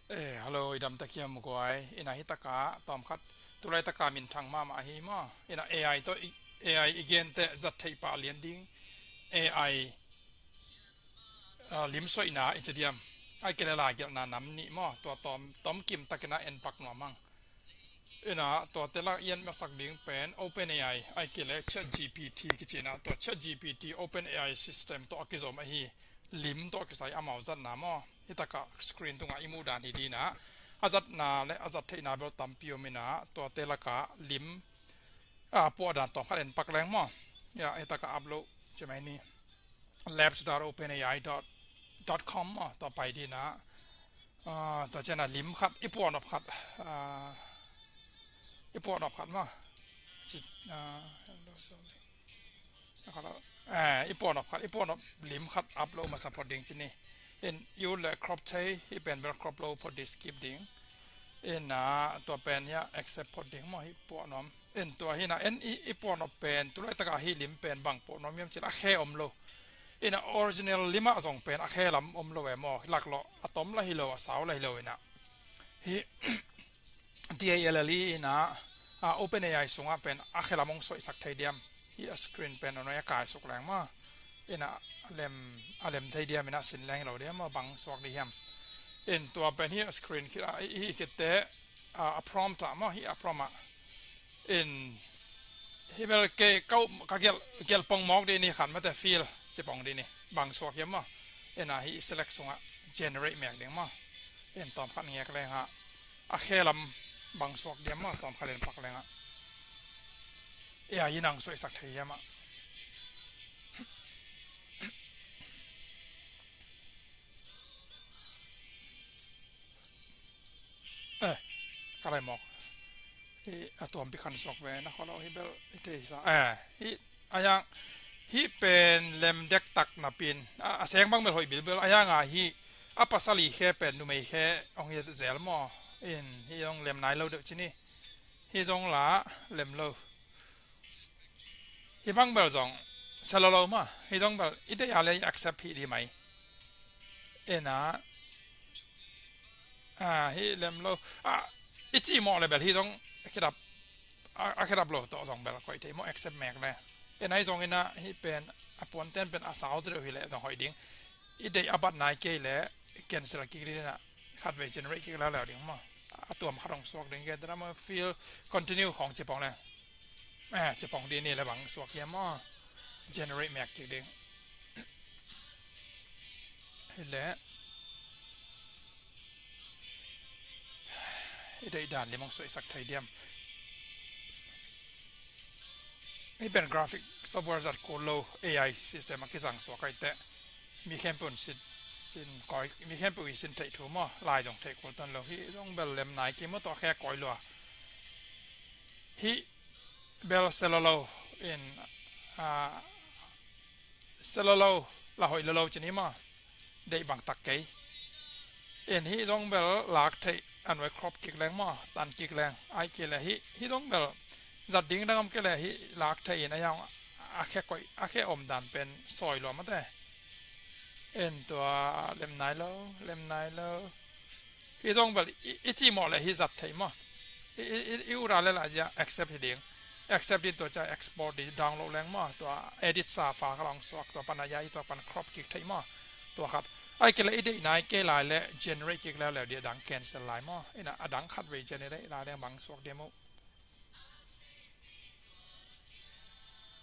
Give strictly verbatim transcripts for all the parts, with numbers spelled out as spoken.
Eh, hello, i dam tak hiam guai? Ina hi taka tawm khat, tulai taka minthang mahmah ahi maw? Ina A I tawh i, A I i gente zat theih pah lian ding, A I, ah, lim suaihna i ci diam, ai kei le laigelhna nam nih maw? Tua tawm, tawm kim takina en pak nuam hang. Ina tuate lak i en masak ding pen OpenAI, ai kei le ChatGPT kici ina, tua ChatGPT OpenAI system tawh a kizom ahi, lim tawh a kisai amau zatna maw? Hi taka screen tungah i muh dan hi dina, a zatna le a zat theihna bel tampi om ina, tuate laka lim, a, puah dan tawm khat en pak leng maw? Ya, hi taka upload ci mai ni. Labs dot openai dot com maw, tua pai dina. Ah, tua ciana lim khat, i puahnop khat, ah, i puahnop khat maw? Ci, ah, hello, sorry. Hello. Eh, i puahnop khat, i puahnop lim khat upload masa phot ding ci ni. In, i ut le crop thei, i pen bel crop lo phot ding, skip ding. In, ah, tua pen hia accept phot ding maw, hi puahnuam. In tua hi na, en i, i puahnop pen, tulai taka hi lim pen bang puahnuam hiam cil a khe om lo. Ina original lima zong pen a khe lam om lo e maw, laklawh a tom la hi lo, a sau la hi lo ina. Hi, T A L L E ina, a, OpenAI sungah pen a khe lam hong suaihsak thei diam. Hi a screen pen a noi a kaisuk leng maw. Ina lem, a lem thei diam ina sin leng hi lo diam maw, bang suak di hiam. In tua pen hi a screen khit a, hi, hi khit te, a, a prompt ah maw, hi a prompt ah. In hi bel kei kau ka gelh, gelh pong mawk di ni khan mate fill ci pong di ni. Bang suak hiam maw. Ina hi select sungah generate mek ding maw. In tawm khat ngek leng ha. A khe lam bang suak diam maw, tawm khat en pak leng ha. Ia, hi nang suaihsak thei hiam ah. Eh, ka lai mawk. Hi, a tuampi khan suak ve, na kholo hi bel, i te sa. Eh, hi, a yang, hi pen lem dektak napin. A, a seng bang bel hoih bilbel, a yang a hi, a pasal i khe pen, numei khe, ong hi zel maw. In, hi ong lem nai lo deuh ci ni. Hi zong la, lem lo. Hi bang bel zong, sa lo lo maw. Hi zong bel, i deih a le i accept hi di mai. Ina, a, hi lem lo. A, i ci mawh le bel hi zong, a khedap, a, a khedap lo tawh zong bel koih thei maw, accept mek le. Ina hi zong ina hi pen, a puanten pen a sau zireuh hi le zong hoih ding. I deih a bat nai kei le, cancel kik ding ina, khat vei generate kik leuleu ding maw. A tuam khat hong suak ding ke, dana maw fill, continue khong ci pong le. Eh, ci pong di ni le bang suak hiam maw. Generate mek kik ding. Hi le. I deih dan lim hong suaihsak thei diam. Hi pen graphic software zat kul lo A I system a kizang suak ai te. Mi khempeuh sin, sin koi, mi khempeuh i sin theih thu maw, lai zong theih kul tan lo. Hi zong bel lem nai kei maw tawh khe koi lua. Hi bel se lo lo in, a, se lo lo, la hoih lo lo ci ni maw. Deih bang tak kei. In hi zong bel lak theih, a nuai crop kik leng maw, tan kik leng, ai kei le hi, hi zong bel zat ding dang om kei le hi lak theih in a yang a khe koih, a khe om dan pen sawi lua mate. In tua lem nai lo, lem nai lo. Hi zong bel i, i ci mawh le hi zat theih maw. I, i, i, i ura le la zia accept hi ding. Accept din tua cia export di download leng maw. Tua edit sa file kha long suak tua pan a ya i tua pan crop kik theih maw. Tua khat. Ai kei le i deih nai kei lai le generate kik leuleu di a dang cancel lai maw. Ina a dang khat vei generate lai leng bang suak di maw.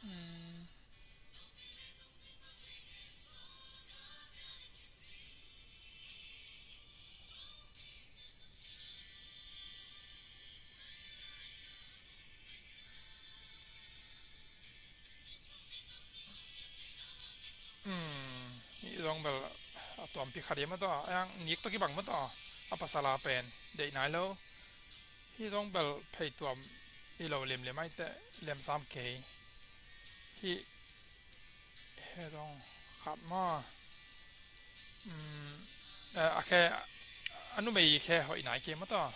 Hmm. Hmm, hi zong bel a tuampi khat hi mah tawh, a yang nik tawh kibang mah tawh, a pasal a pen deih nai lo. Hi zong bel phei tuam hi lo limlim ai teh, lem sam kei. Hi, hi zong khat maw. Hmm, eh, a khe, a numei khe hoih nai kei mah tawh.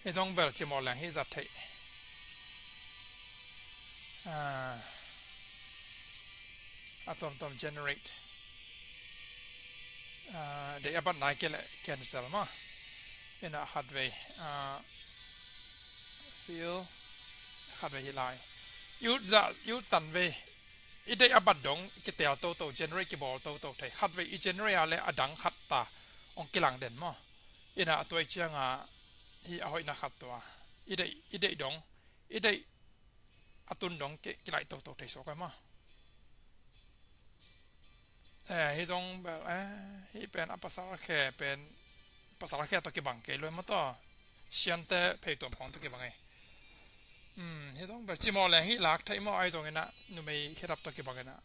Hi zong bel cimawh leng hi zat theih. Ah, a tuamtuam generate. Ah, deih a bat nai kei leh cancel maw. Ina khatvei, ah, fill, khatvei hi lai. I ut zah, i ut tanvei, i deih a bat dong kitel toto, generate kibawl toto thei. Khatvei i generate a leh a dang khat ta hong kilang den maw. Ina a tuai ciangah hih a hoihna khat tua. I deih, i deih dong, i deih a tun dong ki, kilaih toto thei suak ai maw. Eh, hih zong bel, eh, hih pen a pasal khe pen, pasal khe tawh kibang kei lo maw tawh. Siante phei tuam khawng tawh kibang ei. Hmm, hih zong bel cimawh leng hih lak theih maw, ahi zongin ah numei khedap tawh kibangin ah.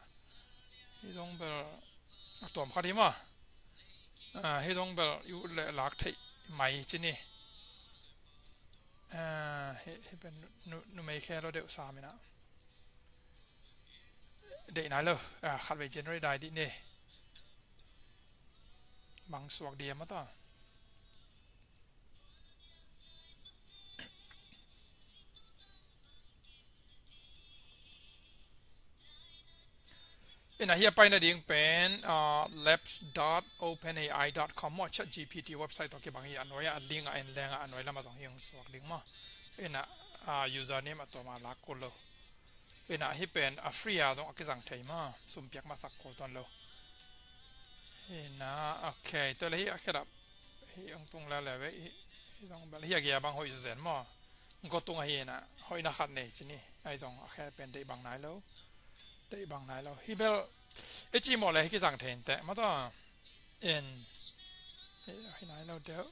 Hih zong bel a tuam khat hi maw. Ah, hih zong bel i ut leh lak theih mai ci ni. Ah, hih, hih pen nu, nu, numei khe lo deuh sam in ah. Deih nai lo, ah, khatvei generate dai dih ni. Bang suak dih a maw tawh. Ina hih a paina ding pen, ah, labs dot openai dot com maw, ChatGPT website tawh kibang hi a nuai ah, a link a en leng ah a nuai lamah zong hih hong suak ding maw. Ina, ah, username a tuam a lak kul lo. Ina hih pen a free a zong a kizang thei maw, sum piak masak kul tuan lo. Ina, ok, tua leh hih a khedap. Hih hong tung leuleu ve, hih, hih zong bel, hih a gei a bang hoih zawzen maw. Gua tung ahi ina, hoihna khat nei ci ni. Ahi zong a khe pen deih bang nai lo. Deih bang nai lo. Hih bel, i cimawh leh hih kizang thei inteh maw tawh. In. Hih, hih nai lo deuh.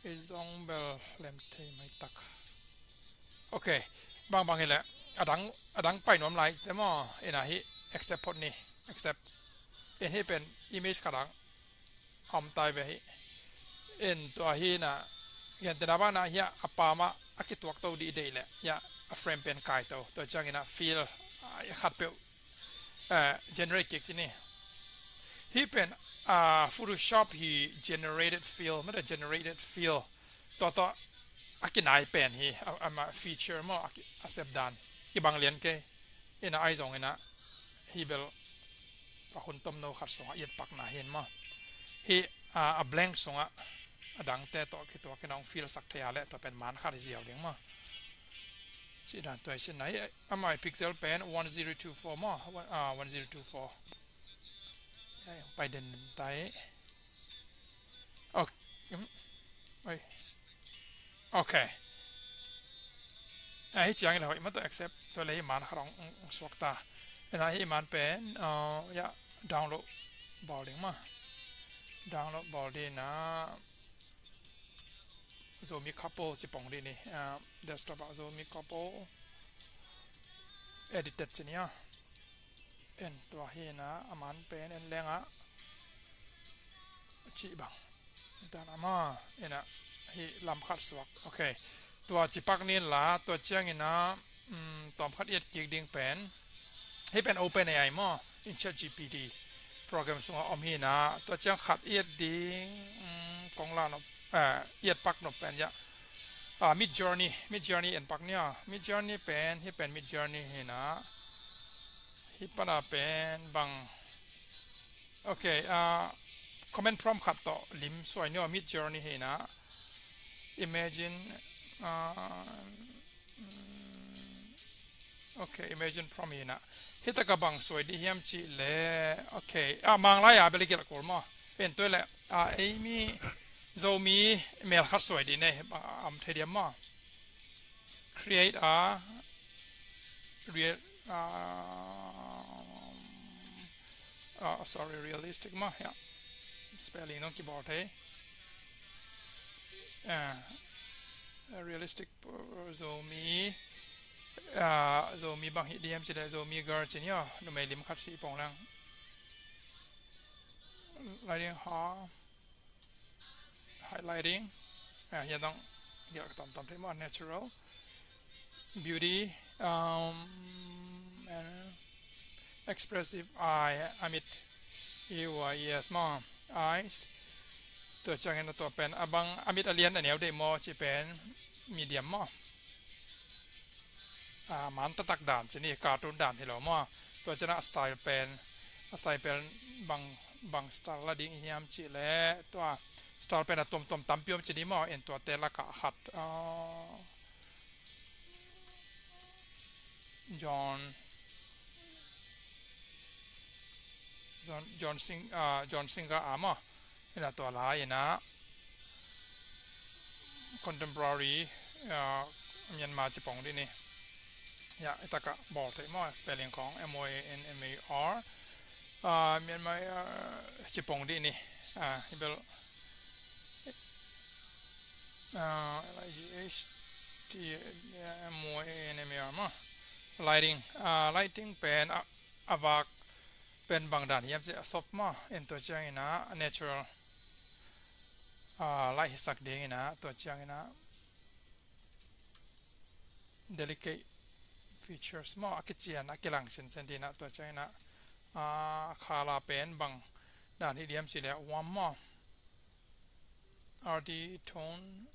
Hih zong bel lem thei mai tak. Ok. Bangbang hi leh. A dang, a dang pai nuam lai te maw. Ina hih accept phot ni. Accept. In hih pen image khat dang om tai ve hi. In tua hi na, gentehna bang na hih a pam ah a kituak to dih deih leh, hih a frame pen kai to. Tua ciangin a fill, ah, khat peuh, eh, generate kik ci ni. Hih pen, ah, Photoshop hi generated fill, mete generated fill. Tua tua a kinai pen hi, a, a ma feature maw, a ki, a sep dan. Kibang lian kei. Ina ahi zongin a hih bel a hun tomno khat sungah i et pakna hi in maw. Hih, ah, a blank sungah a dangte tawh kituak in a hong fill sak thei a leh tua pen man khat hi ziau ding maw. Cih dan tua hi sin na hi, amah i pixel pen one zero two four maw, one, ah, one zero two four. Ai, pai den den tai. Ok. Hmm. Oi. Ok. Ah, hih ciangin a hoih mah tawh accept, tua leh hih man khat hong, hong, hong suak ta. Ina hih man pen, ah, ya, download bawl ding maw. Download bawl ding na Zomi couple ci pong ding ni. Ah, desktop ah Zomi couple. Edited ci ni a. En tua hi na, a man pen en leng ah. Cih bang. Dan a maw, ina hih lam khat suak. Ok. Tua ci pak ni la, tua ciangin a, mm, tawm khat i et kik ding pen. Hih pen OpenAI maw, in ChatGPT program sungah om hi na, tua ciang khat i et ding, mm, kong la nop, eh, i et pak nop pen ya. Ah, Midjourney, Midjourney en pak ni a. Midjourney pen, hih pen Midjourney hi na. Hih pan a pen bang. Ok, ah, command prompt khat tawh lim suai ni a, Midjourney hi na. Imagine, ah, mm, ok, imagine prompt hi na. Hih tak a bang suai dih hiam cih leh, ok, ah, Manglai a bel i gelh kul maw. En tua leh, ah, ei mi Zomi mel khat suai dih nei, ah, om thei diam maw. Create a real, uh, uh, sorry, realistic maw, yeah. Spelling dong kibawl thei. Uh, realistic, uh, Zomi, uh, Zomi bang hi diam ci leh Zomi girl ci ni a, numei lim khat si pong lang. Lighting ha. Highlighting. Ah, hiah dong. Hiah ka tam tam thei maw, natural. Beauty. Um, and expressive eye. A mit. U I E S maw. Eyes. Tua ciangin a tua pen. A bang a mit a lian a neu deih maw cih pen. Medium maw. Ah, man taktak dan ci ni, cartoon dan hi lo maw. Tua ciangin a style pen. A style pen bang Bang style la ding i hiam cih leh tua style pen a tuamtuam tampi om ci ni maw, in tuate lakah khat, ah, John, John, John Sing, ah, John Singer a maw, in a tua la in a contemporary, ah, Myanmar ci pong dih ni. Ya, i takah bawl thei maw, spelling khong, M O A N M A R, ah, Myanmar, ah, ci pong dih ni. Ah, i bel, ah, L I G H T M O A N M A R maw. Lighting, ah, lighting pen a, a vak pen bang dan hiam cih a soft maw, in tua ciangin a natural, ah, light hisak dingin a, tua ciangin a delicate features maw, a kician, a kilang sinsen dingin a, tua ciangin a, ah, color pen bang dan hi diam cih leh warm maw, earthy tone,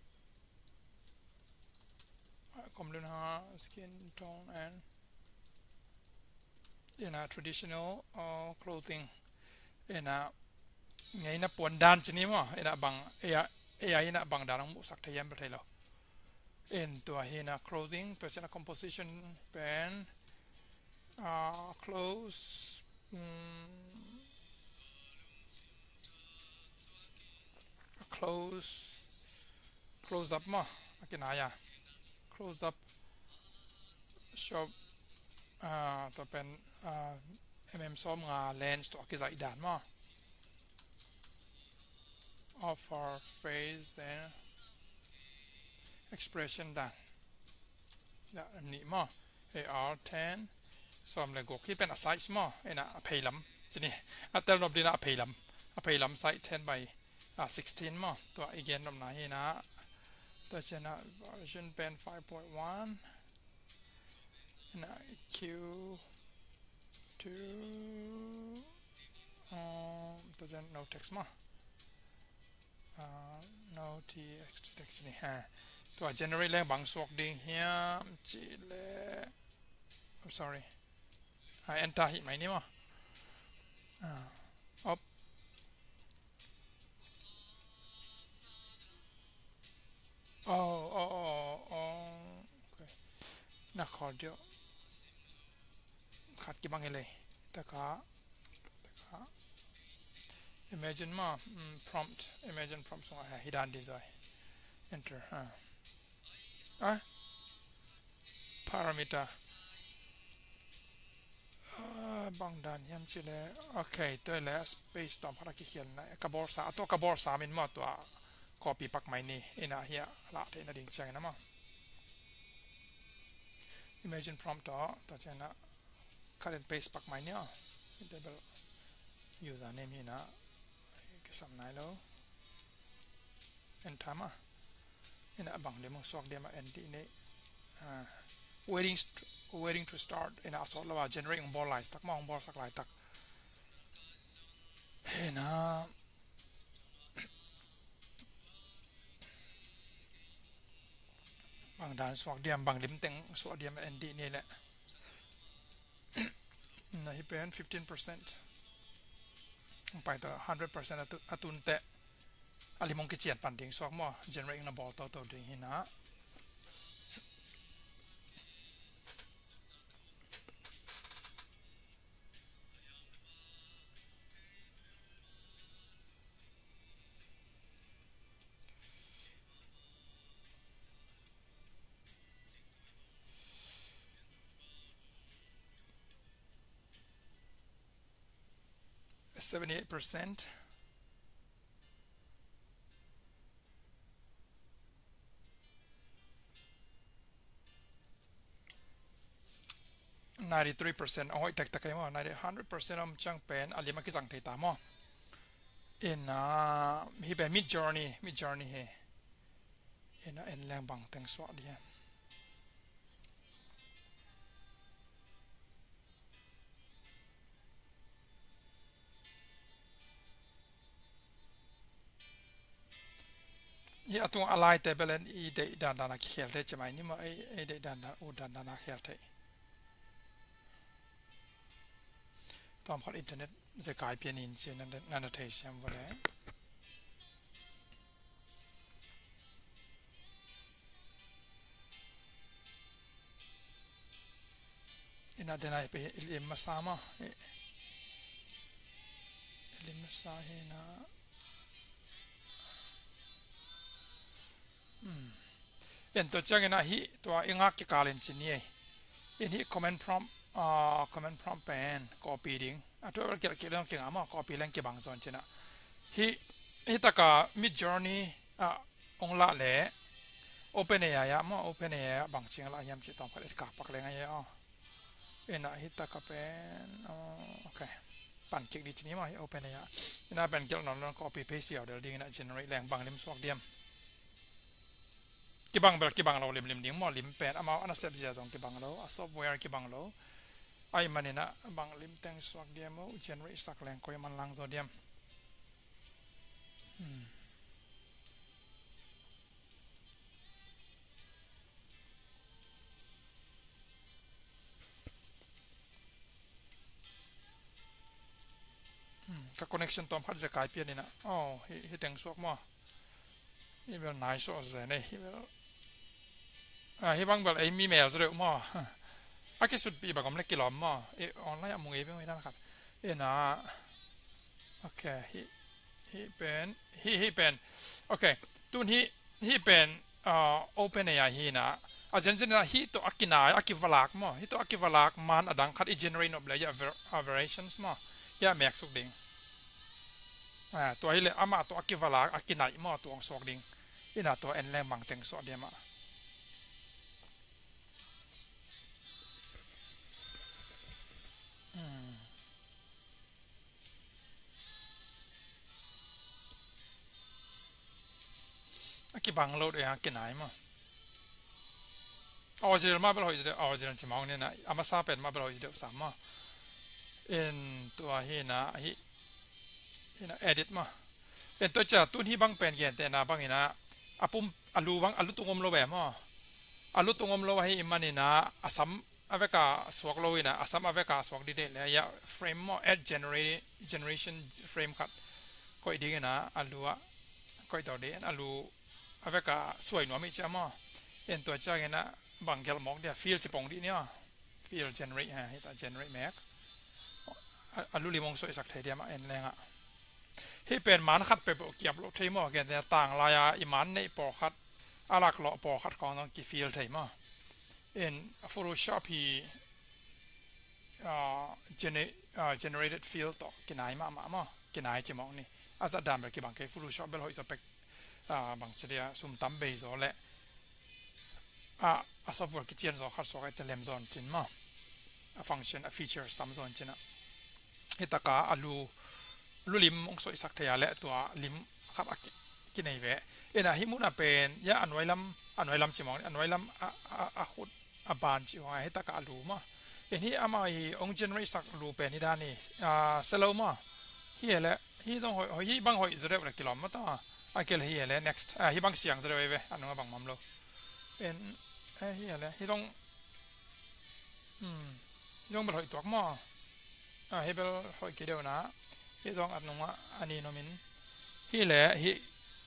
ah, kom lun ha, skin tone and in a traditional, uh, clothing. In a ngeina puan dan ci ni maw, in a bang, A I, A I in a bang dan hong muhsak thei hiam bel thei lo. In tua hi in a clothing, tua ciang a composition pen, uh, clothes, mm, close, close up maw, a kinai a. Close up shot, ah, tua pen, ah, M M sawm nga lens tawh a kizaih dan maw. Of her face and expression dan. Nih maw. A R ten. Sawm le guk hi pen a size maw. In a, a pheilam ci ni. A tel nop dingin a pheilam. A pheilam size ten by, ah, sixteen maw. Tua i gen nopna hi in a. Tua ciang a version pen five point one. In a Q two. Um, tua ciang no text maw. Ah, no T X T text ni ha. Tua generate leng bang suak ding hiam cih leh, oh, sorry. Ah, enter hi mai ni maw. Ah, op. Oh, oh, oh, oh. Okay. Na khol diu. Khat kibang hi lei. Taka, taka. Imagine maw, mm, prompt. Imagine prompt sungah hi dan ding zaw. Enter, ha. Ah? Parameter. Ah, bang dan hiam cih leh. Okay, tua leh space tawm khat a kikhial na. Ka bawlsa, a tua ka bawlsa min maw tua. Copy pak mai ni, in a hiah lah theihna ding ciangin a maw. Imagine prompt tawh, tua ciang a cut and paste pak mai ni aw. Table username hi in a kisam nai lo. Enter maw. In a bang dim hong suak diam a en dih ni. Ah, waiting st-, waiting to start. In a a sawt lo a generate hong bawl laitak maw, hong bawlsak laitak. In a bang dan suak diam, bang lim teng suak diam en dih ni leh. Na hi pen fifteen percent. Hong pai ta hundred percent a tu, a tun teh. A lim hong kician pan ding suak maw. Generate na bawl toto ding hi in a. Seventy-eight percent. Ninety-three percent a hoih tektek ei maw, ninety, hundred percent om ciang pen a lim a kizang thei ta maw. In a, hi pen Midjourney, Midjourney hi. In a en leng bang teng suak dih. Hi a tung a laite belen i deih dandan a kikhel thei ci mai ni maw, ei, ei deih dandan, ut dandan a khel thei. Tawm khat internet zekai pian in ci na, na, na thei siam vua le. Ina dena ipi lim masa ma. Lim masa hi na. Hmm. En tua ciang ina hi tua i ngak kikal in ci ni ei. In hi command prompt, ah, command prompt pen copy ding. A tua bel kilak kilak kinga ma copy leng kibang zon cina. Hi, hi taka Midjourney, ah, ong lah le. OpenAI ah ma, OpenAI ah bang cing lah hiam ci tawm khat et kak pak leng ai oh. Ina hi taka pen, oh, okay. Pan kik di cini ma hi OpenAI ah. Ina pen kilak non non copy paste siau del ding ina generate leng bang lim suak diam. Kibang bel kibang lo limlim ding maw lim pen amau ana sep zia zong kibang lo a software kibang lo. Ai manina bang lim teng suak dia maw generate sak leng koi man lang zo diam. Hmm. Hmm, ka connection tawm khat zekai pian ina. Oh, hi, hi teng suak maw. Hi bel nai suak zen ei, hi bel. Ah, hi bang bel ei mi mel zaw deuh maw. A kisutpih bang om le kilawm maw. E, online a mung ei beng hi dan khat. Ina. Ok, hi, hi pen, hi, hi pen. Ok, tun hi, hi pen, uh, OpenAI hi na. A zenzen na hi to a kinai, a kivalak maw. Hi to a kivalak man a dang khat i generate nop le ya ver-, a variations maw. Ya mek suk ding. Ah, tua hi le ama to a kivalak, a kinai maw, tua ong suak ding. Ina tua en leng mang teng suak dia ma. Hmm. A kibang lo de a kinai maw. Original mah bel hoih zaw deuh, original ci mawk ni na, a masa pen mah bel hoih zaw deuh sam maw. In tua hi na, hi, hi na edit maw. In tua cia tun hi bang pen gentehna bang ina, a pum, a lu bang, a lu tung om lo ve maw. A lu tung om lo ahi i man ina, a sam a veka suak lo ina, a sam a veka suak di deih le, ya frame maw, add genera-, generation frame khat. Koih ding ina, a lu a, koih tawh ding, a lu a veka suai nuam i cia maw. In tua ciang ina, bang gelh mawk dia, fill ci pong dih ni aw. Fill generate, ha, hi ta generate mek. A, a lu lim ong suaisak thei dia ma en lenga. Hi pen man khat peuhpeuh kiap lo thei maw, gentehna tang lai-a i man neih pawlkhat, a lak lawh pawlkhat khawng zong ki fill thei maw. In Photoshop hi, ah, gene-, ah, generated fill tawh kinai mahmah maw, kinai ci mawk ni. A zat dan bel kibang kei, Photoshop bel hoih zaw pek, ah, bang ci dia, sum tam bei zaw leh. A, a software kician zaw khat suak ai te lem zawn cin maw. A function, a features tam zawn cin a. Hi taka a lu, lu lim ong suaisak thei a leh tua lim khat a ki, kinei ve. Ina hi mun a pen, ya a nuai lam, a nuai lam ci mawk ni, a nuai lam a, a, a khut, a ban ci mawk a, hi taka a lu maw. In hi ama hi ong generate sak lu pen hi dan hi, a, selo maw. Hi he leh, hi zong hoih, hoih, hi bang hoih zaw deuh le kilawm maw ta. A kei le hi he leh next, a, hi bang siang zaw deuh ve, a nung a bang mam lo. En, eh, hi a le, hi zong, hmm, hi zong bel hoih tuak maw. Ah, hi bel hoih kei deuh na, hi zong at nungah a ni nomin. Hi le, hi,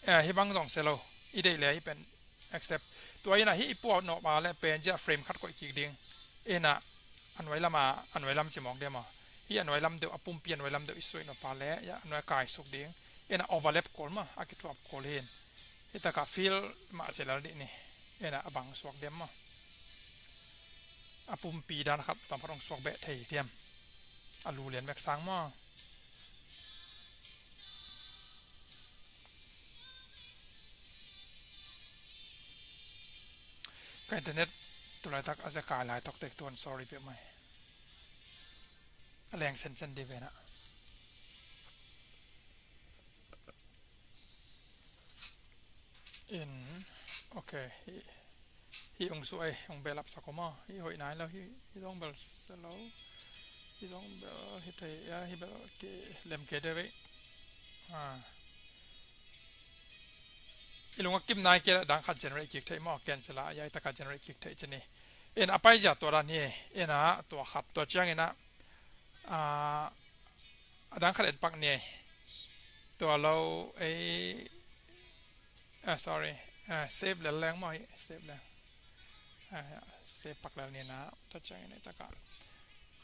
eh, hi bang zong se lo, i deih le hi pen accept. Tua ina hi i puak nawh pa le pen zia frame khat koih kik ding. Ina, a nuai lama, a nuai lam ci mawk dia maw. Hi a nuai lam deuh, a pumpi a nuai lam deuh i suai nawh pa le, ya, a nuai kai suk ding. Ina overlap kul maw, a kithuap kul hin. Hi taka fill mah celal dih ni. Ina a bang suak diam maw. A pumpi dan khat tawm khat hong suak beh thei diam. A lu lian bek sang maw. Ka internet tulaitak a zekai lai toktek tuan sorry peuh mai. A leng sensen di vena. In, ok, hi, hi ung su ei, ung belap sa ko maw, hi hoih nai lo, hi, hi zong bel sa lo, hi zong bel hi thei, ya, hi bel ke, lem ke de vei. Ah. I lung a kim nai ke la dang khat generate kik thei maw, cancel a, ya, i taka generate kik thei cini. In a pai zia tua dan hi, in a tua khat tua ciang in a, ah, A dang khat en pak ni. Tua lo ei, ah, sorry, ah, save lel leng maw, save leng. Ah, save pak lel ni na, tua ciangin ei taka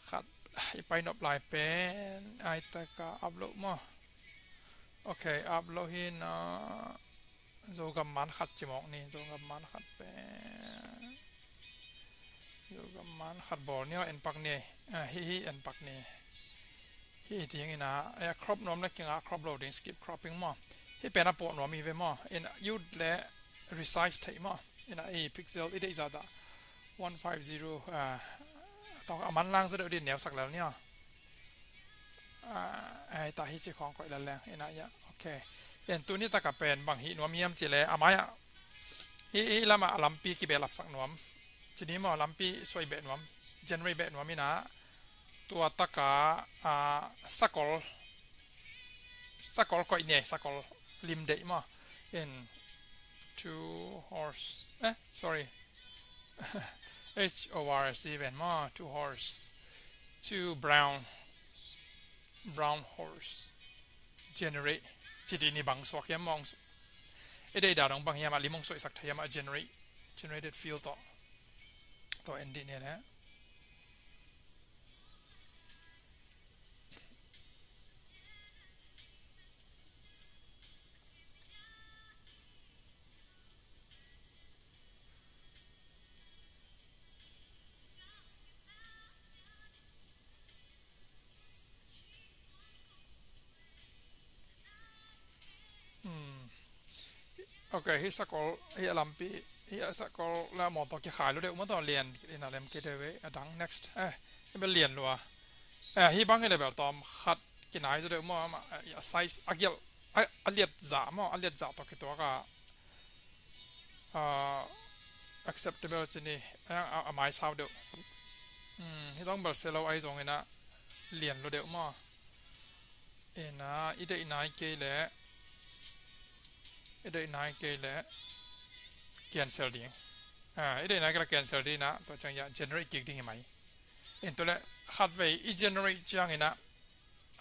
khat i pai nop lai pen, ei taka upload maw. Ok, upload hi na. Zogam man khat cimawk ni, Zogam man khat pen. Zogam man khat bawl ni aw, en pak ni. Ah, hi hi en pak ni. Hi ding ina, eh, crop nuam le kinga crop lo ding, skip cropping maw. Hi pen a pawh nuam hi ve maw. In youth le resize thei maw. Ina ei pixel i deih zah dah. One five zero, ah, tawng a man lang zaw deuh din neusak lel ni aw. Ah, ei ta hi ci khawng koih lel leng ina ia. Ok. En tuni taka pen bang hi nuam hiam ci le a mai ah. Hi, hi lama a lampi kibehlap sak nuam. Ci ni maw lampi suai beh nuam. Generate beh nuam ina. Tua taka, ah, sakol. Sakol koih ni, sakol lim deih maw. In two horse. Eh, sorry. H O R S E ven maw, two horse, two brown, brown horse. Generate. Ci dih ni bang suak hiam mawng. I deih dah dong bang hiam a lim hong suaisak thei hiam a generate. Generated field tawh. Tawh en dih ni le. Hmm. Ok, hi sakol, hi a lampi, hi a sakol la mawtaw kikhai lua deuh maw taw lian, ina lem kei deuh ve, a dang next. Eh, hi bel lian lua. Eh, hi bang hi le bel tawm khat kinai zaw deuh maw, ama, eh, a size, a gial, a, a liat zah maw, a liat zah tawh kituak a, ah, acceptable ci ni, a, a, a mai sau deuh. Hmm, hi dong bel se lo ai zong ina lian lua deuh maw. Ina, i deih nai kei le, i deih nai kei le, cancel ding. Ah, i deih nai kei le cancel ding ina, tua ciang ia generate kik ding hi mai. In tua le khatvei i generate ciang ina,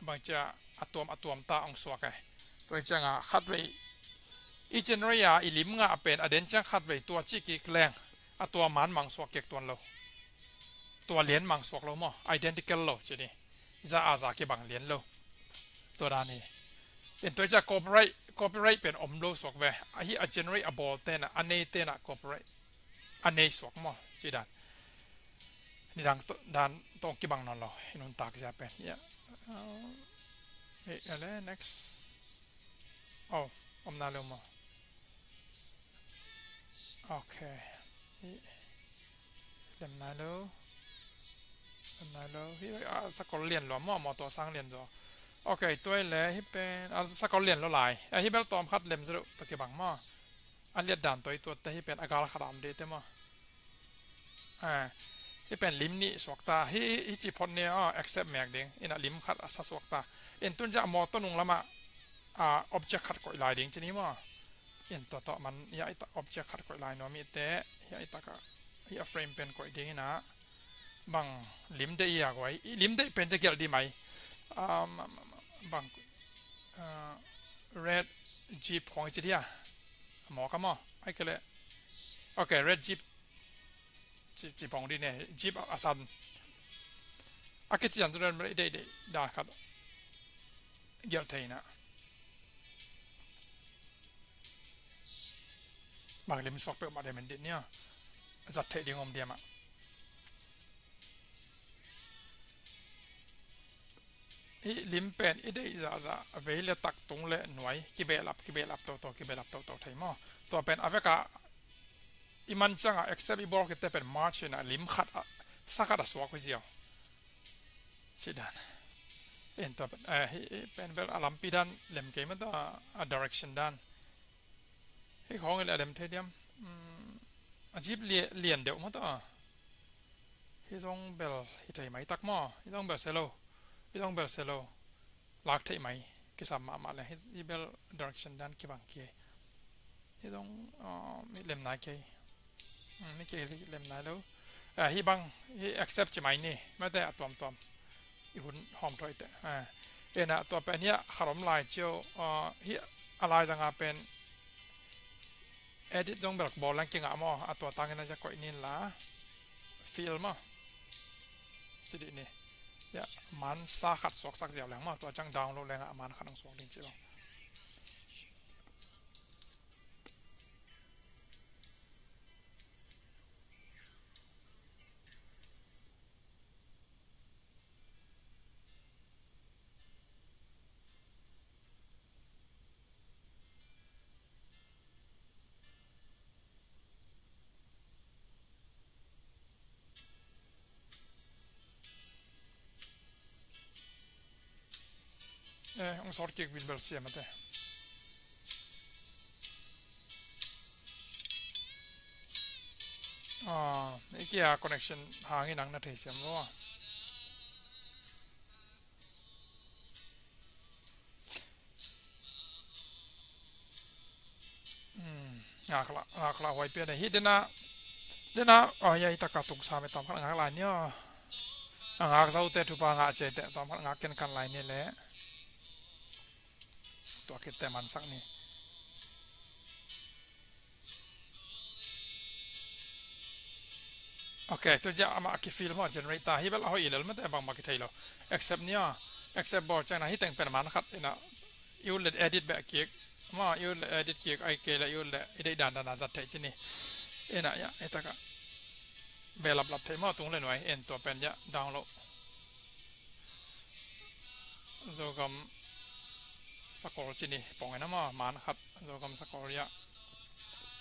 bang cia a tuam, a tuam ta ong suak e. Tua ciang a khatvei i generate a i lim ngah pen a den ciang khatvei tua ci kik leng a tua man mang suak kek tuan lo. Tua lian mang suak lo maw, identical lo ci ni. Za a za kibang lian lo. Tua dan hi. In tua ciang copyright, copyright pen om lo suak ve. Ahi a generate a bawl tena, a nei tena copyright a nei suak maw, ci dan. Nidang to, dan tawh kibang nawn lo, i nuntak zia pen. Ia. Eh, ale, next. Oh, om na lo maw. Ok. I, lem nai lo. Lem nai lo. Hi, ah, sakol lian lo maw, mawtaw sang lian zaw. Ok, tua le, hi pen, ah, sakol lian lo lai. Ah, hi bel tawm khat lem zaw lo, tua kibang maw. A liat dan tawh i tuat te hi pen a gal khat a om dih te maw. Ah, hi pen lim nih suak ta. Hi, hi ci phot ni, ah, accept mek ding. Ina lim khat a sa suak ta. In tun zia mawtaw nung lama, ah, object khat koih lai ding ci ni maw. In tua tawh man, ia i ta object khat koih lai nuam i te, ia i taka, ia frame pen koih ding ina. Bang lim deih ia guai, i lim deih pen zia gial di mai. Um, bang, uh, red jeep khong i ci dia. Maw ka maw, ai ke le. Ok, red jeep. Ci, ci pong di ne, jeep a san. A ke ci an tu ren deih deih dan khat. Gial thei na. Bang lim suak peuh mah diam in dit nia. Zat theih ding om diam ah. I lim pen i deih zahzah a vei le tak tung le nuai kibehlap, kibehlap toto, kibehlap toto thei maw. Tua pen a veka i man cianga except i bawl kite pen margin a lim khat a sa khat a suak uh ziau. Ci dan. En tua pen, eh, hi, hi pen bel a lampi dan lem kei maw tua a direction dan. Hi khawng in a lem thei diam. Mm, a jeep lia-, lian deuh maw tua. Hi zong bel hi thei mai tak maw. Hi zong bel se lo. Hi zong bel se lo. Lak theih mai. Kisam mahmah le. Hi, hi bel direction dan kibang kei. Hi zong, ah, mi lem nai kei. Hmm, mi kei lem nai lo. Ah, hi bang, hi accept ci mai ni. Mate a tuamtuam. I hun hawm thoi te. Ah. Ena tua pen hiah khat om lai ciau, ah, hiah a lai zanga pen edit zong bel bawl leng kingah maw, a tua tangin a zia koih nin la fill maw. Ci dih ni. Hiah man sa khat suaksak ziau leng maw, tua ciang download lengah man khat ang suak ding ciau. Eh, ong sawt kik bilbel siam ate. Ah, i kia connection hangin ang na thei siam lo. Hmm, ngakla, ngakla huai pian hi dena, dena, oh ya, i taka tung sa me tam khat ngak lai ni, oh. A ngak zau te thupa ngak ce te tam khat ngak ken kan lai ni le. Tua kit te mansak ni. Ok, tu ja ama ki fill mo generate ta hi bel a hoi ilel mate bang ma ki thei lo. Accept ni a. Accept bol ciang na hi teng pen man khat ina. I ut le edit beh kik. Ma i ut le edit kik ai ke le i ut le i dei dan dan a zat thei ci ni. Ina ya, i taka. Be lap lap thei mo tung le nuai en tua pen ya download. Zogam sakol ci ni pong ina ma man khat Zogam sakol ya.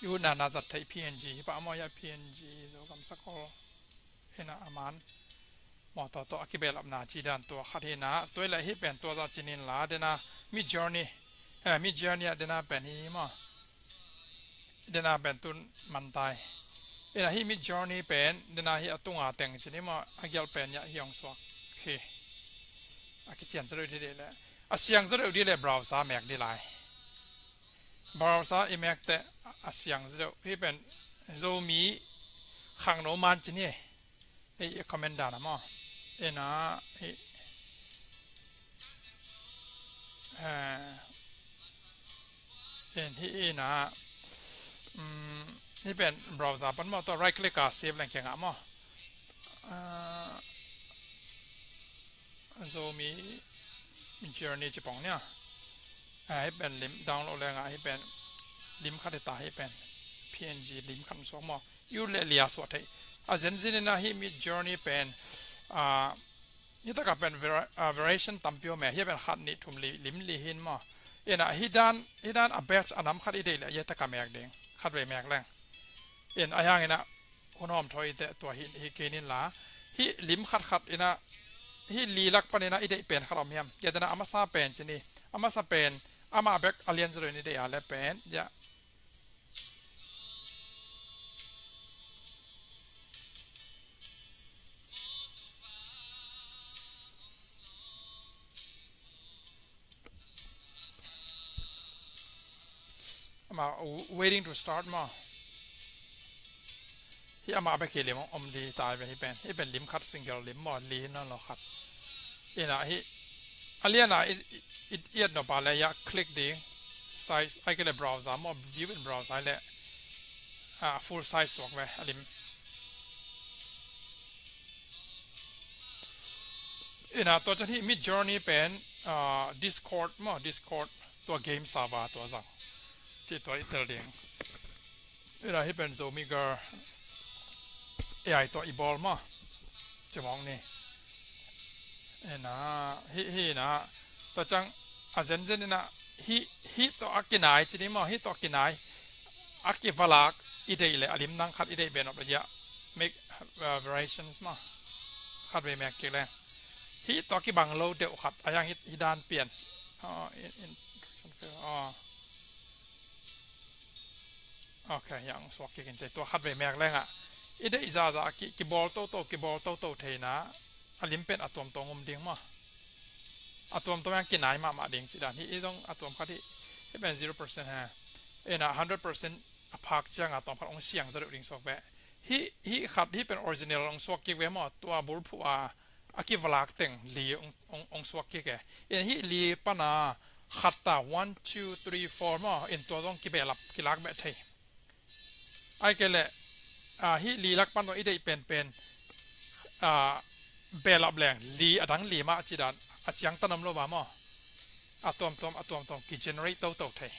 I ut na na zat thei P N G hi pa mo ya P N G Zogam sakol. Ina a man. Mo to to a kibelapna ci dan tua khat hi na. Tua le hi pen tua za ci nin la dena Midjourney. Eh, Midjourney a dena pen hi mo. Dena pen tun mantai. Ina hi Midjourney pen dena hi a tunga teng ci ni mo a gial pen ya hi ong suak hi. A kician zaw deuh di le. A siang zaw deuh di le browser mek di lai. Browser i mek te a siang zaw deuh. Hi pen Zomi khangno man ci ni. Ei, i comment dan a maw. Ina, ei. Eh, en hi ina. Mm, hi pen browser pan maw, tua right click a save leng kia ngah maw. Ah, Zomi Journey ci pong nia. Ah, hi pen lim download leng a, hi pen lim khat hi ta, hi pen P N G lim khat suak maw. I ut le lia suak thei. A zenzen ina hi Midjourney pen, ah, hi taka pen vari-, ah, variation tampi om e, hi pen khat nih thum li, lim li hin maw. Ina hi dan, hi dan a batch a nam khat i deih le, hi taka mek ding. Khat vei mek leng. In a hiang ina hun hawm thawi te tua hi, hi kei nin la. Hi lim khat khat ina, hi li lak pan ina i deih pen khat om hiam. Kia dena a masa pen ci ni. A masa pen, ama bek a lian zaw deuh in i deih a le pen. Ya. Ama, w-, waiting to start ma. Hi ama bek hi lim om di tai ve hi pen. Hi pen lim khat single lim maw, li na lo khat. Ina hi. A lian a i, i, i, i et no pa le ya click ding. Size, ai ke le browser maw, view in browser le. Ah, full size suak ve, a lim. Ina tua ciang hi Midjourney pen, ah, Discord maw, Discord tua game server tua zang. Ci tua i tel ding. Ina hi pen Zomi Girl A I tua i bawl maw. Ci mawk ni. Ina, hi, hi ina. Tua ciang a zenzen ina hi, hi tua a kinai ci ni maw, hi tua a kinai. A kivalak i deih le, a lim nang khat i deih ben op le ya. Make, uh, variations ma. Khat vei mek kik le. Hi tua kibang lo deuh khat, a yang hi, hi dan pian. Oh, in, in, oh. Ok, yang suak kik in cei tua khat vei mek leng a. I deih zaza ki, kibawl toto, kibawl toto theina. A lim pen a tuamtuam um ding ma. A tuamtuam yang kinai mahmah ding ci dan. Hi, hi zong a tuam khat hi. Hi pen zero percent ha. Ina hundred percent a phak ciang a tawm khat ong siang zaw deuh ding suak ve. Hi, hi khat hi pen original ong suak kik ve maw, tua bulphuh a, a kivalak teng li ong, ong, ong suak kik e. In hih li pana khat ta, one, two, three, four maw, in tua zong kibehlap, kilak beh thei. Ai kei leh, ah, hih li lak pan zong i deih penpen, ah, behlap leng li, a dang li mah ci dan a ciangtan om lo va maw. A tuamtuam, a tuamtuam ki generate toto thei.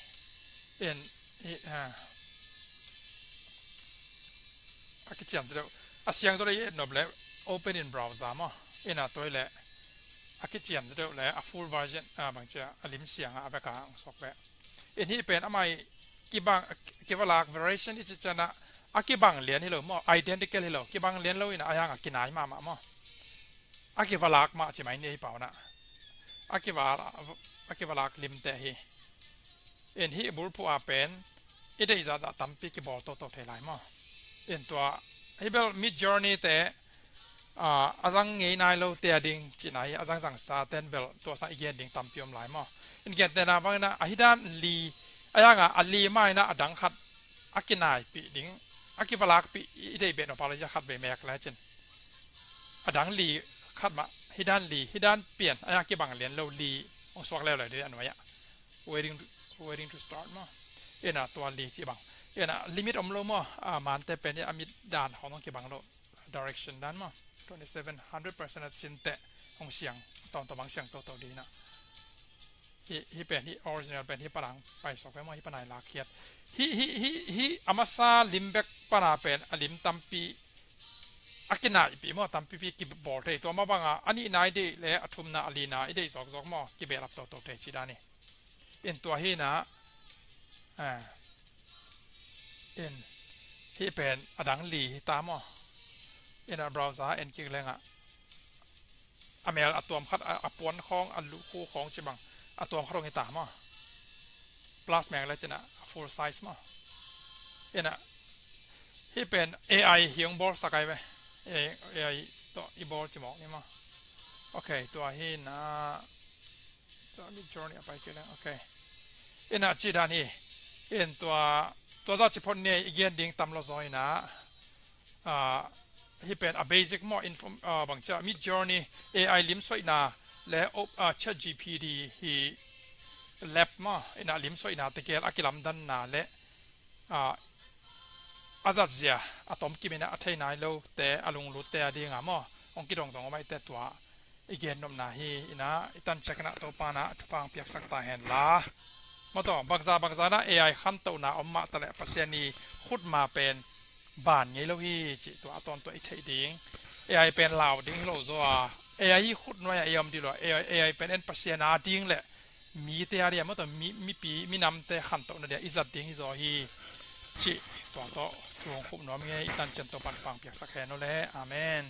In, i, ah, a kician ci deuh, a siang zaw le i et nop le open in browser maw. In a tua le a kician ci deuh le a full version, ah, bang cia a lim siang a vek a ong suak le. In hih pen amah i kibang, kivalak variation i ci cian a, a kibang lian hi lo maw, identical hi lo, kibang lian lo in a, a yang a kinai mahmah maw. A kivalak mah ci mai ni hi pau na. A kival, a kivalak limte hi. In hih bulphuh a pen i deih zahzah tampi kibawl toto thei lai maw. In tua, hih bel Midjourney te, ah, a zang ngei nai lo te a ding cihna hi, a zangzang sa ten bel tua sang i gen ding tampi om lai maw. In gentehna bangin a, a hih dan li, a yang a, a li mah in a, a dang khat a kinaipih ding, a kivalakpih i deih beh nop a lo zia khat vei mek le cin. A dang li khat mah, hih dan li, hih dan pian, a yang kibang lian lo li ong suak leuleu ding a nuai ah. Waiting to, waiting to start maw. In a tua li ci bang. In a limit om lo maw, a mante pen a mit dan hong ong kibang lo. Direction dan maw. Twenty seven, hundred percent a cin teh hong siang, tawntawn bang siang toto ding in a. Hih, hih pen, hih original pen, hih panang pai suak pen maw, hih panai lakkhiat. Hih, hih, hih, hih a masa lim bek pana pen, a lim tampi a kinaipih maw, tampipi kibawl thei. Tua mah banga, a nihna i deih le a thumna, a lina i deih zawkzawk maw, kibehlap toto thei ci dan hi. In tua hi na, ah, in hih pen a dang li hi ta maw. In a browser en kik leng a, a mel a tuam khat, a, a puan khawng, a lukhu khawng ci bang, a tuam khat hong hi ta maw. Plus mek le cin a, a full size maw. In a, hih pen A I hi ong bawl sak ai ve. A I, A I tawh i bawl ci mawk ni maw. Ok, tua hi na, tua Midjourney a pai kik leng, ok. In a ci dan hi. In tua, tua zah ci phot ni, i gen ding tam lo zaw in a, ah, hih pen a basic maw, inform, ah, bang cia, Midjourney A I limsuaihna le, op, ah, ChatGPT hi lab maw, in a limsuaihna tegel a kilamdanna le, ah, a zatzia, a tomkim in a, a thei nai lo te, a lunglut te a ding a maw, ong kidong zong om ai te tua i gen nopna hi. In a, i tan ciang in a Topa in a thupha ong piaksak ta hen la. Maw tawh, bakza, bakza in a A I khantohna om mah ta leh Pasian i khutma pen ban ngei lo hi cih tua a tawntung i theih ding. A I pen lau ding hi lo zaw a. A I hi khutnuai a i om ding lo a. A I, A I pen en Pasian a ding le mite a ding a, maw tawh mi, mipi, minamte khantohna ding a i zat ding hi zaw hi cih tua tawh thu ong khup nuam ing ei. I tan ciang Topa in thupha ong piaksak hen aw le. Amen.